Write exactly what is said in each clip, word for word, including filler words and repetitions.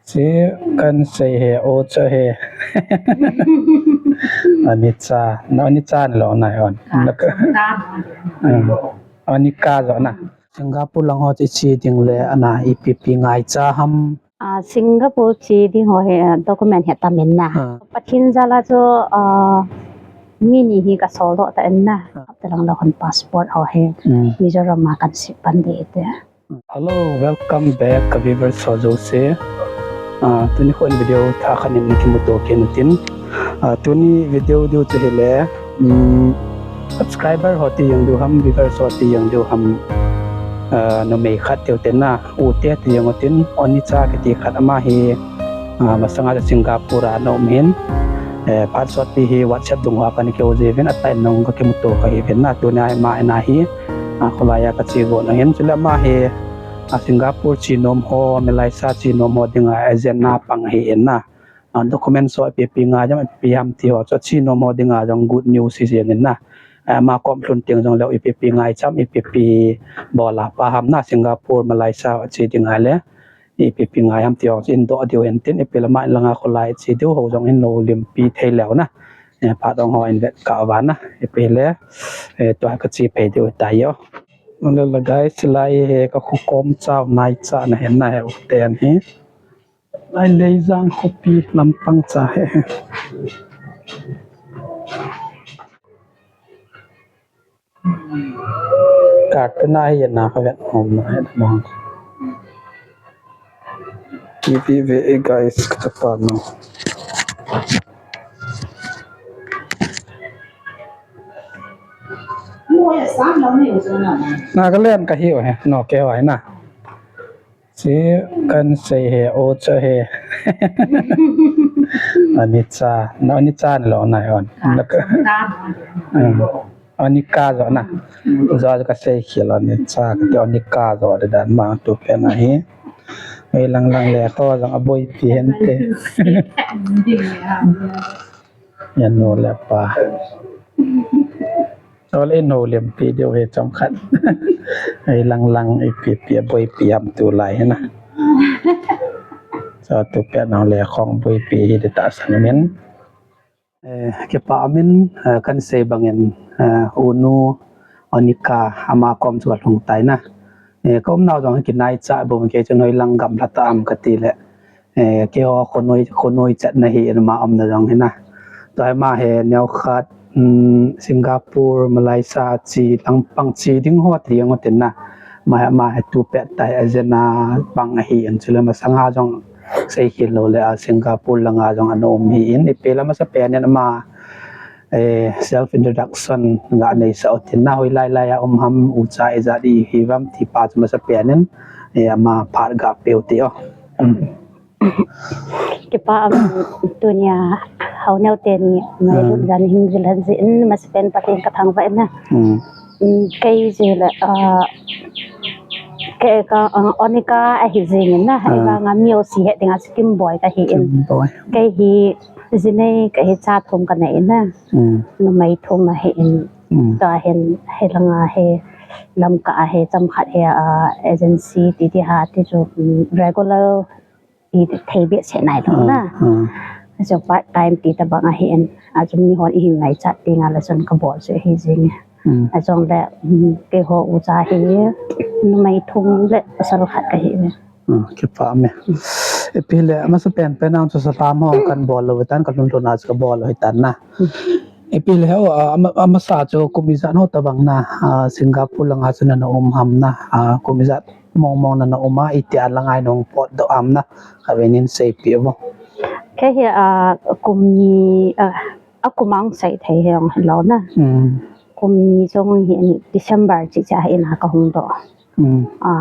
Chi kan sei he, o cha he. Ani cha, na ani cha ni lo na hon. Ah, Lak-, cha ka. Hmm. Ani ka jo na. Singapore lang ho chi chi ding le ana ipi pi ngaicha ham. Ah, Singapore chi ding ho he, ah, document he tam in na. Ah. Pathen jal a chu, ah, mi ni hi ka sol doh ta in na. Ah. Hapta lang la hon passport ho he. Hmm. Mizoram a kan sip pan ding te. Hello, welcome back ka viewers ho jouse. Ah, tuni khon video thah khat in na kimuto kit u tin. Ah, tuni video diu chu hile, um, subscriber ho ti jong diu ham, viewers ho ti jong diu ham, ah, numei khat tiu tin na, u te ti jong u tin, Oni Cha kiti khat ama hi, ah, masanga chu Singapore a ana um hin. Eh, phat sot pi hi WhatsApp dung ho a kana kihou jiuvin, atah in jong ka kimuto ka hiuvin na, tuni a hi ama in ahi. A, kholai a ka che got u ahin, chule ama hi, a, Singapore che nom ho, Malaysia che nom ho dinga agent na pang ahi in na. A, document ho ipi ipi ngai jam, ipi ipi ham ti ho chu che nom ho dinga jong good news hi jeng in na. A, ama kom lhun teng jong leh ipi ipi ngaicha ham, ipi ipi bol a pha ham na, Singapore, Malaysia che dinga le. Ipi ipi ngai ham ti ho chu hin doh diu hin tin, ipi le ama in langa kholai che diu ho jong hin houlimpi thei leu na. Eh, phat ong ho in vet kah uva na. Ipi le, eh, tua ka che phei diu tai o. Ole la guys, lai hi ka kho kom chau naicha na hin na he u ten hi. Lai Leijang khopi lampang cha hi. Ka te na hi na ka vet nom na hi na. Ki vi ve e guys, ka chapa no. Nagaland ka hi u he, no ke wa na. Chi kan sei he, o cha he. Ani cha, na ani cha ni lo na hon. Ah, Lak-, cha ka. Hmm. Ani ka jo na. Jo ka sei khel ani cha ka ti ani ka jo de dan ma tu pen ahi. Hoi lang lang le kho jong aboipi hen te. Yan nu le pa. Ole in houlimpi diu hi chomkhat. Hoi lang lang ipi pi aboipi ham tulai hi na. Cho tu pen hole khong boipi hi ti tahsan min. Eh, kipah min, eh, kan sei bangin, eh, u nu Onika ama kom chu ka lhung tai na. Eh, ka umnau jong hi kinaicha bou, kei chun hoi lang gamla ta am ka ti le. Eh, keiho khonoi, khonoi chat na hi in ama umna jong hi na. Tua hi ama hi neokhat, um, Singapore, Malaysia, chi langpang chi ding ho ti jong u tin na. Ama hi, ama hi tu pet tai agent na pang ahi in, chule masanga jong sei khel lou le a Singapore langa jong ana um hi in, ipi le masa pen in ama, eh, self introduction ga nei sa u tin na, hoi lai lai a um ham, u cha ijat ihi uvam ti pa chu masa pen in, eh, ama phat ga pe u ti o. Um. Kipah am, tunia hao neo teni, mai, hmm, lut jan hin jil han jin, masa pen Pathen ka thangvah in na. Hmm. Um, kei jile, ah, kei ka, ah, Onika ahi jing in na, ah, ivang a mi jouse het ding a chu Kimboi ka hi in. Kimboi. Kei hi jinei ka hi, cha thum ka nei in na. Hmm. Numei thum ahi in. Hmm. Tua hin, hi langa hi, Lamka a hi, chomkhat hi, ah, agency ti ti ha, ti chu, um, regular ti thei behseh nai lou na. Ah, ah. Achu part time ti tabang ahi in. Achu mi hon ihin ngaichat ding a le chun ka bol chu ahi jing e. Hmm. Achule, hmm, keiho u cha hi numei thum le pasal khat ka hi e. Ah, kipah me. Ipi le, masa pen pen a chu salam ho kan bol lou tan, ka lhun lhun a chu ka bol lou hi tan na. Hmm. Ipi le ho, a, ama, amasa chu kum ijat ho tabang na, a, Singapore langa chu nana um ham na, a, kum ijat mong mong nana um a, itia langa nahung potdoh ham na, ka venin seipi vo. Kei hi, a, kum ni, a, a kum ang sei thei hi ong lou na. Hmm. Kum ni jong hi December chi cha hi na ka hung doh. Hmm. A,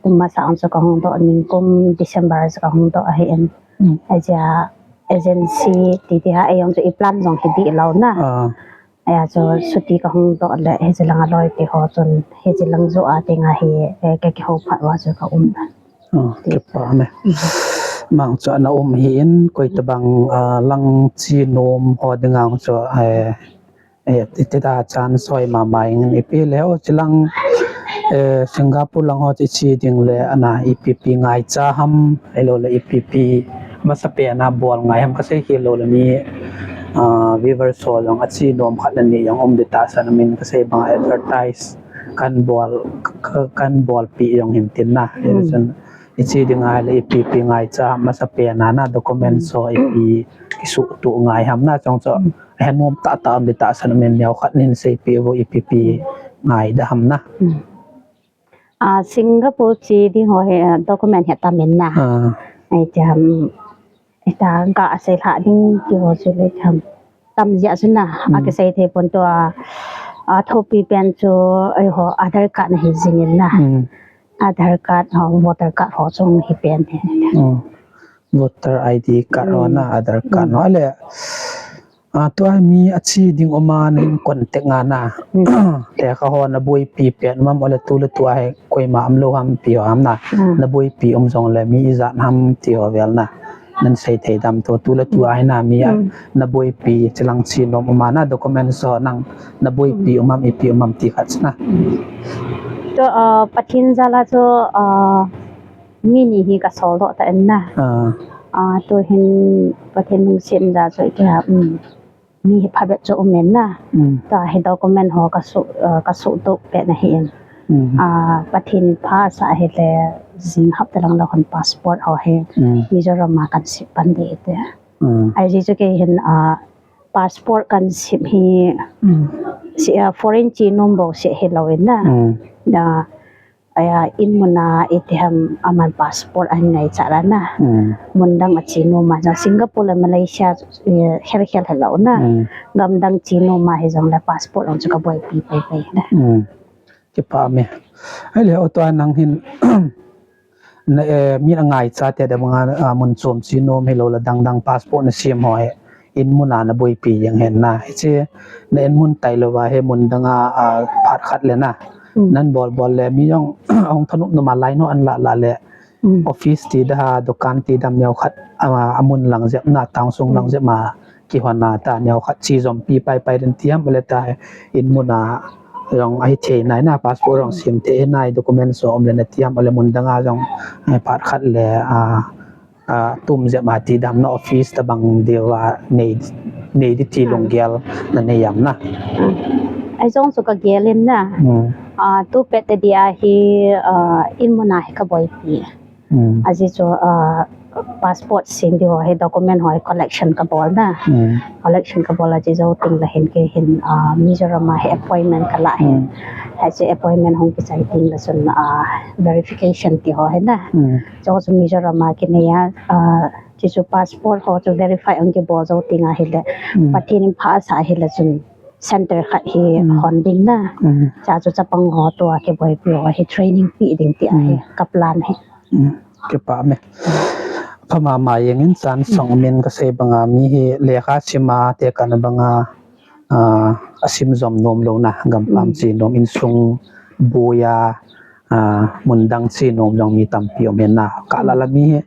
kum masa ang chu ka hung doh, nikum December chu ka hung doh ahi in. Hmm. Aja agency ti ti ha, ei jong chu i plan jong hi dih lou na. Ah. Aja chu chuti ka hung doh le, hiche langa loi ti ho chun, hiche lang joh a dinga hi, eh, ka kihou phat uva chu ka um. Ah, ti kipah me. Hmm. Mang chu ana um hi in, koi tabang, ah, lang che nom ho dinga chu, eh, Eh, ti, ti ta chan soi mama in ipi le o chilang, Eh, Singapore lang ho chu iche ding le ana ipi ipi ngaicha ham, ahilou le ipi ipi masapen a bol ngai ham kasei khel lou le mi, ah, viewers ho jong ache nom khat le ni jong um ding tahsan umin kasei banga advertise kan bol, ka, kan bolpi jong hin tin na. Hmm. Chun iche ding ahile ipi ipi ngaicha masapen a na documents ho ipi kisuhtuh ngai ham na chong chu. Hmm. Ahe nom tahtah um ding tahsan umin neokhat nin seipeh uvo ipi ipi ngaida ham na. Hmm. Ah, Singapore che ding ho hi, ah, document hi tam in na. Ah. Ahi ti ham, ita ga sei lha ding ti ho chu le ham. Tam jia chu na, Hmm. akisei thei pon tua, ah, thopi pen chu, eiho, Aadhaar card na hi jing in na. Hmm. Aadhaar card ho, voter card ho chu hi pen hi. Hmm. Voter I D card ho Hmm. na, Aadhaar card Hmm. ho le. Ah, tua mi ache ding um a nahin contact ngai na. Hmm. Lekha ho naboipi pen um am, ole tu le tu a hi koima umlou ham ti ho ham na. Hmm. Naboipi um jong le mi ijat ham ti ho vel na. Nahin sei thei dem tu, tu le tu a hi na mi a Hmm. naboipi, chilang che nom um a na, documents ho nang naboipi Hmm. um am, ipi um am ti khat na. Hmm. Tu, ah, Pathen jal a chu, ah, mi ni hi kasol doh ta in na. Ah. Ah, tu hin Pathen lungset jal a chu iti ham, um. Mi hi phabep chu um in na. Hmm. Tua hi document ho kasu, ah, kasuhtuh pet na hi in. Hmm. Ah, Pathen pha sa hile jing hapta lang le hon passport ho hi Hmm. Mizoram a kan sip pan ding iti. Hmm. Ahi jeh chu kei hin, ah, passport kan sip hi Hmm. si, ah, foreign che nom bou seh hilou in na. Hmm. Da, Aya, in mun a iti ham aman passport ahin ngaicha la na. Hmm. Mun dang a che nom a jong Singapore le Malaysia, eh, khel khel helou na. Hmm. Gam dang che nom a hi jong le passport jong chu kaboipi pai pai na. Hmm. Kipa me. Ahile o tua nang hin na, eh, mi angaicha te da banga, ah, mun chom che nom hilou le dang dang passport na sem ho hi. In mun a naboipi jeng hen na. Hiche na in mun tailou va hi mun dang a, a, phat khat le na. Hmm. Nahin bol bol le mi jong ahung thanop nom a line ho ahin la la le. Hmm. Office ti da ha, dukan ti dam neokhat, a, amun lang jep na, town sung lang Hmm. jep ma kihon a ta neokhat che jompi pai pai den ti ham le ta in mun a jong ahi thei nai na, passport jong Hmm. sem thei nai, document so um le na ti ham le mun dang a jong, eh, phat khat le, a, a, tum jep ma ti dam na office tabang deu a nei, nei di ti Hmm. lunggel na nei am na. Hmm. Ahi jong chu kagel in na. Hmm. A, tu pet te dia hi, a, in mun a hi kaboipi. Hmm. Ajeh chu, a, passport sem di ho hi document ho hi collection kabol na. Hmm. Collection kabol a che jou teng le hin kei hin, a, Mizoram a hi appointment kala hin. Hmm. Hiche appointment hung kichai teng le chun, a, verification ti ho hi na. Hmm. Chu chu Mizoram a kinei a, a, chu chu passport ho chu verify hung kibol jou teng ahile. Hmm. Pathen in phasah ahile chun center khat hi Hmm. hon ding na. Hmm. Chu chu chapang ho tua kiboipi ho hi training pe ding ti ahi Hmm. ka plan hi. Hmm. Kipa me. Pha mama jeng in chan Hmm. song min kasei banga mi hi lekha sim a te kana banga, a, asim jom nom lou na, gampam Hmm. che nom insung boi a, a, mun dang che nom jong mi tampi um in na. Ka la la mi hi,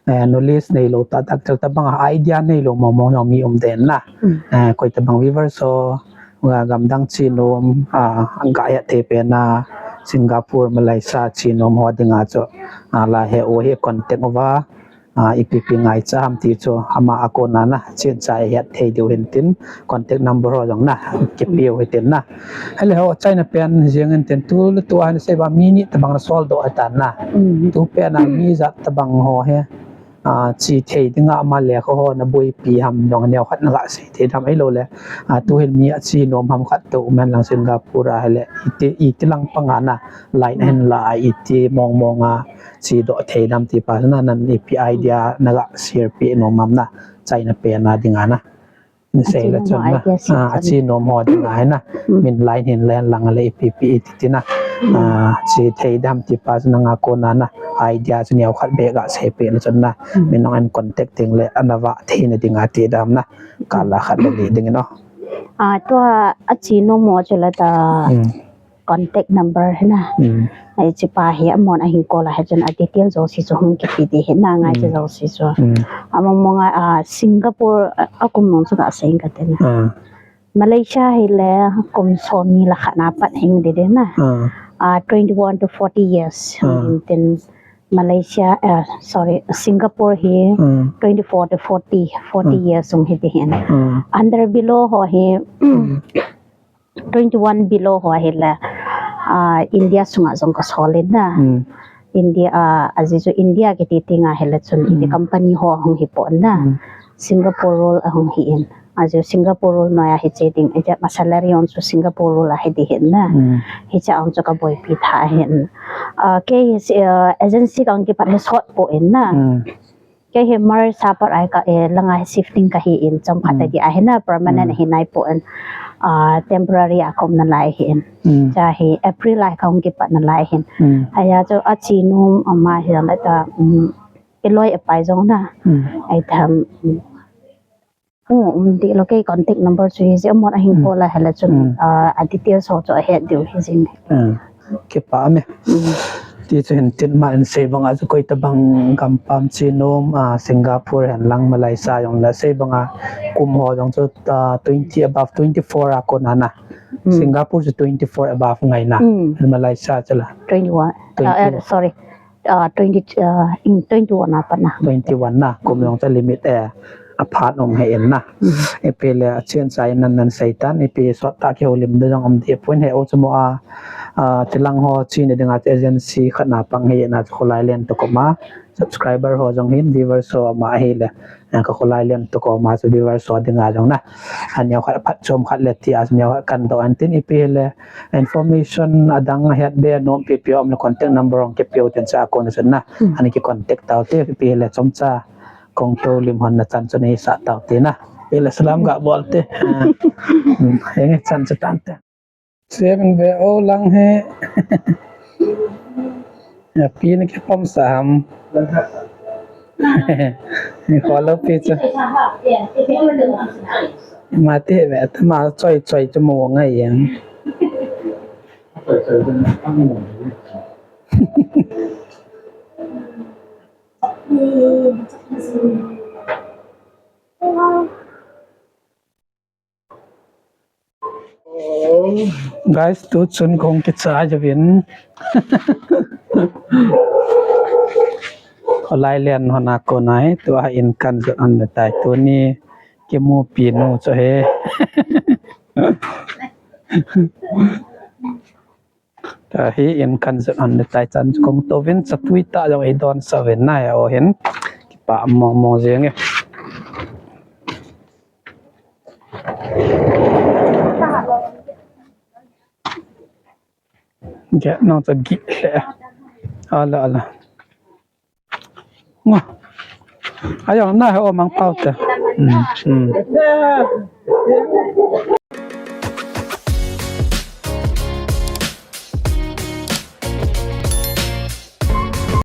eh, knowledge neilou ta, ta, ta, tabang idea neilou mong mong jong mi um den na. Hmm. Eh, koi tabang viewers ho, a, gam dang che nom, a, ga het thei pen a, Singapore, Malaysia che nom ho ding a chu, a, la he o hi contact uva, a, ipi ipi ngaicha ham ti chu ama a kon a na, chen cha het thei diu hin tin, contact number ho jong na, kipe u hin tin na. Ahile ho, achaina pen jeng in tin tu le tu a hin sei ba mi ni tabang na sol doh ahi tan na. Hmm. Tu pen a mi ijat tabang ho hi, a, che thei ding a ama lekha ho naboipi ham jong neokhat naga sei thei dem ahilou le. A, tu hin mi ache nom ham khat tou um hen lang Singapore a hile iti, iti lang pang a na line Hmm. ahin la a iti mong mong a che doh thei dem ti pa na nan ipi idea naga share pe nom am na achaina pen a ding a na. Ni sei Ache le nom chun ho na. idea share A, chun. ache nom ho ding a na. Hmm. Min line hin len lang le ipi ipi iti ti na. Hmm. A, che thei dem ti pa chu nanga kon a na. Idea chu neokhat beh ga sei pe le chun na. Hmm. Min nang an contact teng le ana va thei na ding a ti dem na. Ka la khat le ni ding no. A, tua ache nom ho chu la ta Hmm. contact number hi na. Hmm. Hiche pa hi amon ahin call a hi chun a detail jouse chu hung kipe ding hi na ngai Hmm. chu jouse chu. Hmm. Among mong a, a, Singapore a, akum mong chu ka sei ka te na. Ah. Malaysia hile kum som ni le khat na pat hing ding ding na. Ah. uh, twenty-one to forty years. Hmm. Tin Malaysia, uh, sorry, Singapore hi Hmm. twenty-four to forty, forty Hmm. years hung hi ti hin. Hmm. Under below ho hi Hmm. twenty-one below ho hi le, uh, India sunga jong ka solid na. Hmm. India, uh, aji chu India kiti tinga hi le chun iti Hmm. company ho hung hi po na. Hmm. Singapore rule ahung hi in. Aji Singapore rule noia hi che ding. Iti ma salary on chu Singapore rule ahi ti hin na. Hmm. Hicha on chu ka boipi tha hin. Uh, kei hi, uh, agency ka hung kipat le sot po in na. Hmm. Kei hi March a pat a ka, eh, langa hi shifting ka hi in chomkhat Hmm. a di ahi na permanent Hmm. ahi nai po in. Uh, temporary a ka um nalai hi in. Hmm. Cha hi April a ka hung kipat nalai hin. Hmm. Aya chu achi nom ama hi jong le ta, um, i loi i pai jong na. Hmm. Ai tham, um, um, di lo kei contact number chu hi ji amon a hin Hmm. call a hi le chun, Hmm. uh, a details ho chu ahet diu hi jing. Hmm. Kipa me. Hmm. Ti chu hin tin ma in sei banga chu koi tabang gampam chi nom, ah, Singapore hen lang Malaysia jong le sei banga kum ho jong chu, ah, twenty above, twenty-four a kon a na. Hmm. Singapore chu twenty-four above ngai na. Hmm. Malaysia chu la. Twenty-one. Twenty. Uh, uh, sorry. Uh, twenty, uh, in twenty-one a pat na. Twenty-one na. Kum jong chu limit, eh. Aphat um hi in na. Mm. Ipi le a chen sa in nan nan sei tan, ipi sot ta kihoulim ding jong um dipoi he o chu mo a, a, chilang ho chi ni dinga agency khat na pang hi na chu kholai len to koma, subscriber ho jong hin viewers ho ma hi le, a, ka kholai len to koma chu viewers ho dinga jong na. A neo khat phat chom khat le ti a neo khat kan do an tin ipi le information adang het be nom pi pi um le contact number ong ke piu tin cha kon sun na. Mm. Ani ki contact tau te ipi le chom cha. Kong to lim hon na chan chu nei sa tau te na. Pele salam ga bol te. Ah. Hmm, henge chan chu tan te. Seven ve o lang he. Ya pi ni ke pom sa ham. Ni follow pi chu. Ma te ve ta ma choi choi chu mo ngai yang. Guys, tu chun kong kicha jovin. Kholai len hon a kon a hi, tua in kan jot hon le tai tuni kimupi nu chu he. Tua hi in kan jot hon le tai chan kong to vin cha tui ta jong i don sa vin na ya o hin. Kipa mong mong jeng e. Ge nong cha gi le. Ala, ala. Ngo. Ayong na he o mang pau te. Hmm, hmm.